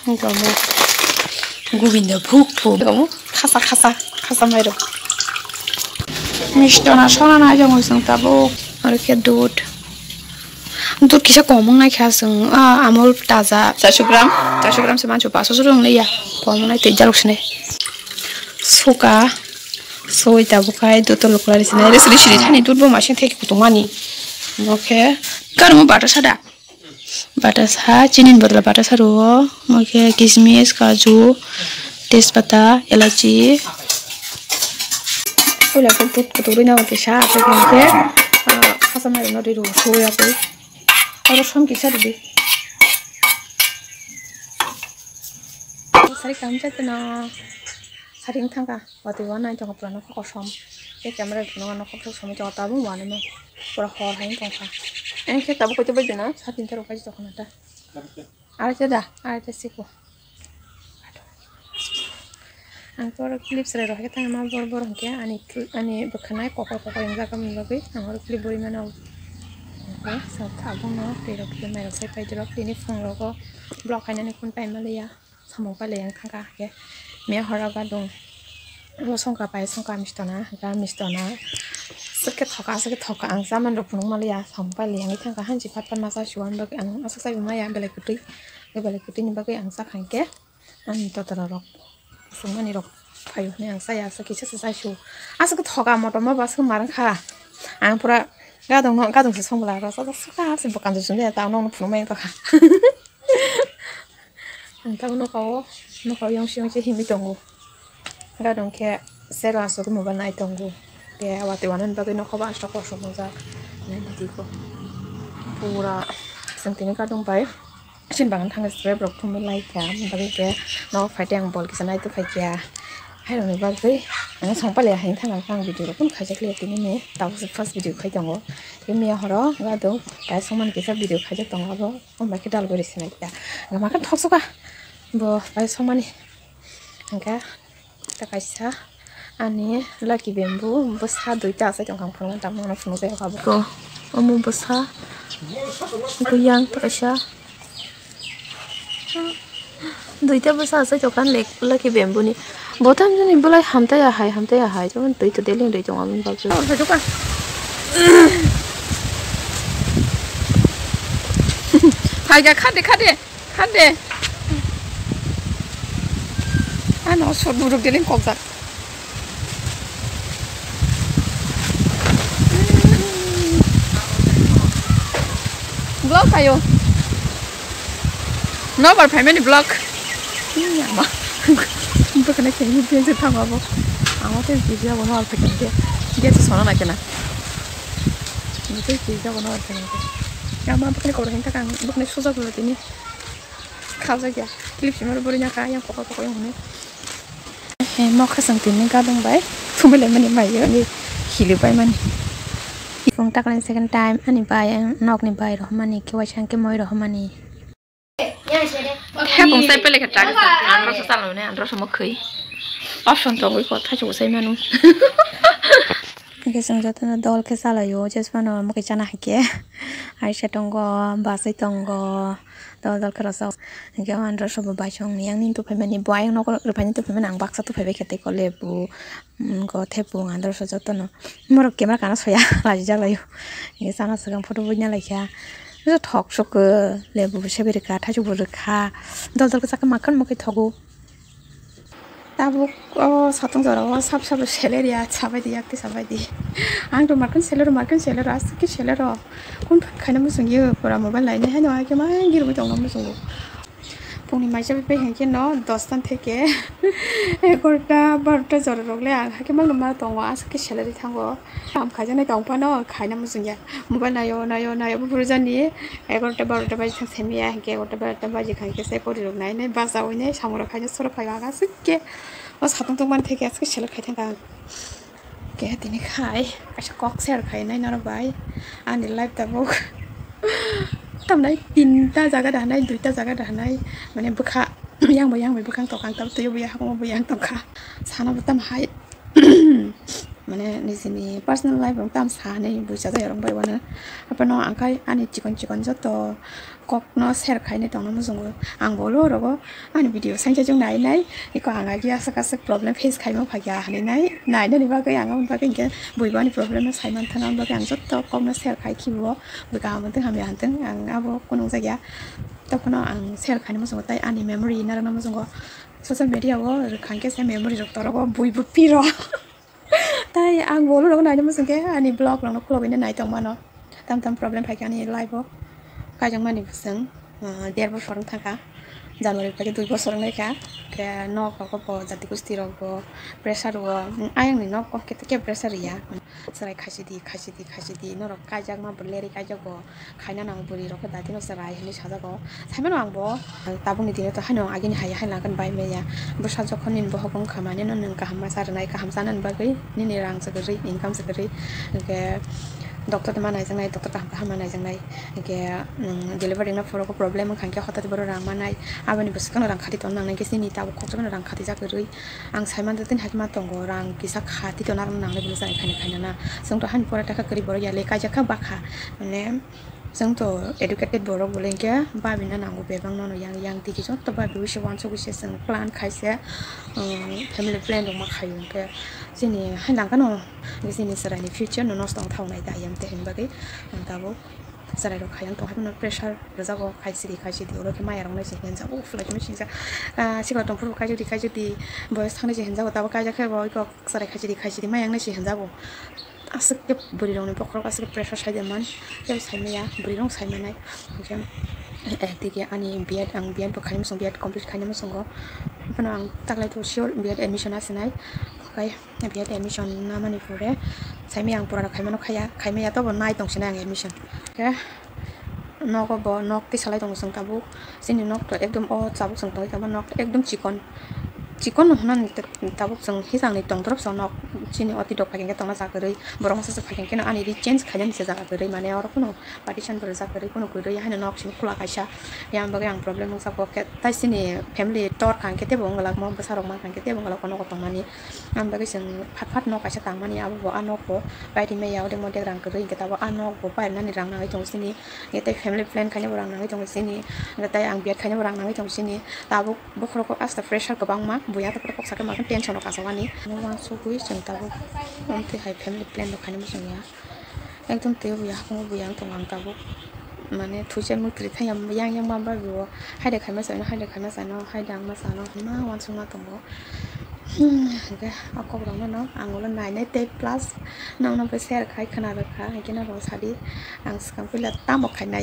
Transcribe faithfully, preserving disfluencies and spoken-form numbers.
Gomo. Govinda phuk phuk. Gomo. Khasa khasa. Khasa mairok. Mistona sona na jong song tabo. Aro khe dud. Dud kisa kom wng nai kha song. Ah, Amul taja. Charsho gram. Charsho gram se mancho paso suru wng ya. Kom wng nai tei jalok sene. Suka. Soi tabo khai dud tolo kula ri sene. Re siri siri thani dud bo ma sing thek kutung mani. Oke. Kar mo bata sada. Batasa, chini ni bodol batasa rwo, omo khe kismis, kaju, tejpata, elachi. Puila khe dud kutung rwina kisa, aswk khe, ah, khasa mairokno ri rwo, soya tei. Oro som kisa rwdi. Sari kam jatino, sari wng thangkha. Watwi wanai tongo pura nokha kosom. Tei camera rok phunukgo nokha kosom tongo tabuk wanai no pura hor hai tongkha. Ang khe tabuk kaitor bai jana satin terok kaisa tongkha nata. Araita da, araita siko. Ang to oro clips rai rok hai tangma bor bor hwnkhe ani ani bwkhanai kokor kokor wngjak aboni bagwi ang oro clip bori mano. Hwnkhe sa tabukno twi rok twi mai rok sai paidi rok tini phone rogo vlog khainani phone time maliya. Samung pailai ang thangkha hwnkhe miya horo gadung. Bo songkha pai songkha mistona hwnkha mistona. Aswk khe thoka aswk khe thoka ang chamani rok phunuk manliya samung pailai ang thangkha hanchi phat phat masa suwani bagwi ang aswk chaibo maya belai kwtwi. Belai kwtwini bagwi ang chakha hwnkhe ani totala rok songmani rok phaio hwnwi ang chaya aswk kisa se chaisu. Aswk khe thoka motom ma bo aswk khe marwngkha. Ang pura gadungno gadungse songla rw sajak sukha se bwkang se chumjaya ta nokno phunuk maya tongkha. Ang tabuk nokao, nokao yongsi yongsi himwi tongo. Gadong khe sero aswk mobile nai tongo. Tei watwi wanani bagwi nokao bo aswk kosom wngjak. Nai naidi ko. Pura chwng tini gadong bai. Chini bagano thangwi srep rok thumwi lai kha. Aboni bagwi khe nogo phai tei ang bol kisa nai tongphai kha. Hairokni bagwi ang song pailai haino thangkha ang video rok phano khaijak liya tini ni. Tabuk se first video khai tongo. Tei miya horo gadong bai songmani kisa video khaijak tongo abo. Omo bai khe dal guri sinai kha. Gama khe thoksoka. Bo bai songmani. Hwnkhe ta kaisa ani lucky bamboo bwsa duita asai tongkha ang phunuknani tamo ano phunukjak kha bo. Ko omo bwsa buyang ta kaisa. Duita bwsa asai tongkha lek lucky bamboo ni. Bo tamjani bwlai hamtaiya hai hamtaiya hai tamo twi to deling rwi tongo aboni bagwi. Phai kha khade khade. Khade. Ano sot buruk deling kokjak. Vlog ayo. Nobar phaimani vlog. Ama. Bwkhana khe ni tense thang abo. Ama tei video bo nobar phaikhe. Dia se sona na kena. Ama tei video bo nobar phaikhe. Ama bwkhani kok rok hini thang bwkhani sujak lo tini. Khajakya clip simi oro bwrwi nakha yang kokor kokor yang hwnwi. He mokha chwng tini gadong bai thumwi laimani maiyo ni hili paimani. Phung taklai second time ani bai ang nokni bai rohormani khe waisa hwnkhe moi rohormani. Thepung sai pele khe tak andro sa salmani andro sa mokhwi option tongwi kotha se usai manu. Hwnkhe chwng jotono dol khe chalaio, jesphano mokhe chana hai khe. Aisa tongo, bachai tongo, dol dol khe rwchap. Hwnkhe o andro sobo baisongni yang nini tuphaimani, bo ayang nogo rwphaini tuphaimani, ang baksa tuphaibai khe tei kole bo, mm, go thepung andro so jotono. Borok camera kana soya, lajijak laio. Hwnkhe chana swkang photo bujna laikha. Thok sukhe, lebu bo sebi rwkha, thaichuk bo rwkha. Dol dol khe chakhe makan mokhe thogo. Tabuk o satung jora o sap sap selero ya, sabai di, yak di, sabai di. Ang to markan selero, markan selero, aswk khe selero. Kun khaina muchung yo, pura mobile nainai haino, hai khe ma girwi tongna muchungo. Pungni maisa bai bai hai khe no, dos ta theke egarota, barota jora rok le ang hai khe ma no ma tongo, aswk khe selero thango. Kam khaijaknai tong phano khaina muchungya. Mobile naio, naio, naio, buphuru jani egarota, barota baji thang semiya, hinkhe egarota, barota baji kha, hinkhe sai pori rok nai, nai bacha oi nai, samung rok khaina soro phai o, aga aswk khe o satung tongmani theke aswk khe selek khai thangkha. Khe tini khai kaisa kok share khainai norok bai ani life tabuk. Tamnai tinta jaga da hanai, duita jaga da hanai, mane bwkha yang bo yang bai bwkhang tongkha, ang tabuk twiyo bo yang, bo yang tongkha, sana bo tam hai. Mane nijini personal life rok tam sa hinwi buicha jai rok bai wano. Aphano ang khai ani chikon chikon joto kokno share khainai tongna muchungo. Ang bo lo rogo ani video sangsajwk nai nai. Iko ang agi aswk aswk problem face khaima phakya hinwi nai. Nainani bagwi ang aboni bagwi hinkhe buibo ani problem no sai manthana, aboni bagwi ang joto kokno share khai khibo. Bui kaham wngthung hamya wngthung ang abo kunung jakya. Tokphano ang share khaina muchungo tai ani memory narwkna muchungo. Social media o rwkha hinkhe se memory rok torogo buibo piro. Tai ang bolo rok naina muchung khe ani vlog rok no khulogwi nai tong mano. Tam tam problem phaikha ani life o. Kaijakmani bwswng, ah, der bosor wng thangkha. January phaikhe dui bosor wng laikha. Khe nok rok bo jati gosti rok bo pressure o. Ayang ni nok o khe pressure ya. Chwrai khaisidi, khaisidi, khaisidi. Norok kaijakma bo leri kaijago. Khaina nango bwrwi rok khe dati no chwrai hinwi sajago. Saimano ang bo tabukni dino to haino agini hai hai langkhan bai maya. Bwsa jokhon nini bohok wngkha mane no nwng kaham masa rwnai, kaham chanani bagwi nini rang se kwrwi, income se kwrwi. Hinkhe doctor ma naijaknai, doctor kaham kaham ma naijaknai. Hinkhe, mm, delivery no phuru problem wngkha hinkhe hotate bohrok rang manai. Aboni bwswkano rang khati tong nangnai hinkhe chini tabuk khokjagano rang khatijak kwrwi. Ang saimanta tini hai ma tongo, rang kisa khati tona rok nangnai bwlai chwrai khaina khaina na. Chwng to hani pore takha kwrwi borok ya le kaijak kha bakha. Mane chwng to educated borok bole hinkhe babina nango bebak nono yang yang tigi joto babi wise wansuk wise chwng plan khaise, um, family plan rok ma khaio hinkhe chini hai langkano chini chwraini future no nosto wng thaunai da ayang te hinbagwi ang tabuk. Chwrai rok khaiyang tong hai phano pressure rwjago, khaisidi khaisidi oro khe maya rok nai se hinjak, uff lai khe sinjak, ah, sikla tong phuru kaijakdi kaijakdi boyos thang nai se hinjago, tabuk kaijak khe bo iko chwrai khaisidi khaisidi maya wng nai se hinjago. Aswk khe bwrwi rok ni bokhorok aswk khe pressure sai de man, tei sai maya, bwrwi rok sai manai. Hwnkhe, eh, tei khe ani B Ed, ang B Ed bo khaina muchung, B Ed complete khaina muchungo, phano ang taklai to sure B Ed admission asinai, okai. B Ed admission namani pore saimaya ang purana khaimano khaya, khaimaya tobo nai tongsinai ang admission. Khe nogo bo nok tisalai tongo chwng tabuk. Chini nok to ekdom o chabuk chwng tongwi tongma nok to ekdom chikon. Chikon no hwnani tabuk chwng hisangni tongdorop chwng nok chini oti dok phaikhe tongna jaga kwrwi. Borok masa se phaikhe ani ri change khainani se jaga kwrwi mane oro phano partition bo rijak kwrwi, kunu kwrwi haino nok simi khula kaisa. Yang bagwi ang problem nukjak bo khe tai chini family tor kha hinkhe teibo wng glak mo, bwsa rok mankha hinkhe teibo wng glak o nogo tongmani. Ang bagwi chwng phat phat nok kaisa tangmani, abo bo a nok bo pai rimaya, odek modek rang kwrwi hinkhe tabuk a nok bo pai rwnani rang nangwi tongo chini. Hinkhe tei family plan khainabo rang nangwi tongo chini. Hinkhe tei ang B Ed khainabo rang nangwi tongo chini. Tabuk bokhorok o asta pressure kwbangma, buya tei kok sakhe ma tension rok achukmani. Uansugwi chwng tabuk amtwi hai family plan rok khainabo chwngya. Ekdom teibo buya hakungo buya wng tongo ang tabuk. Mane thuisa mui kwrwi thangya yang yang ma bagwi o. Haide khaima sano, haide khaima sano, haide ang ma sano hinma uansukma tongo. Hmm, hwnkhe o kokrokno no ang ulo nainai tei plus nokno bo share khai khwna rwkha, hinkhe norok sadi ang swkang puila tamo khainai,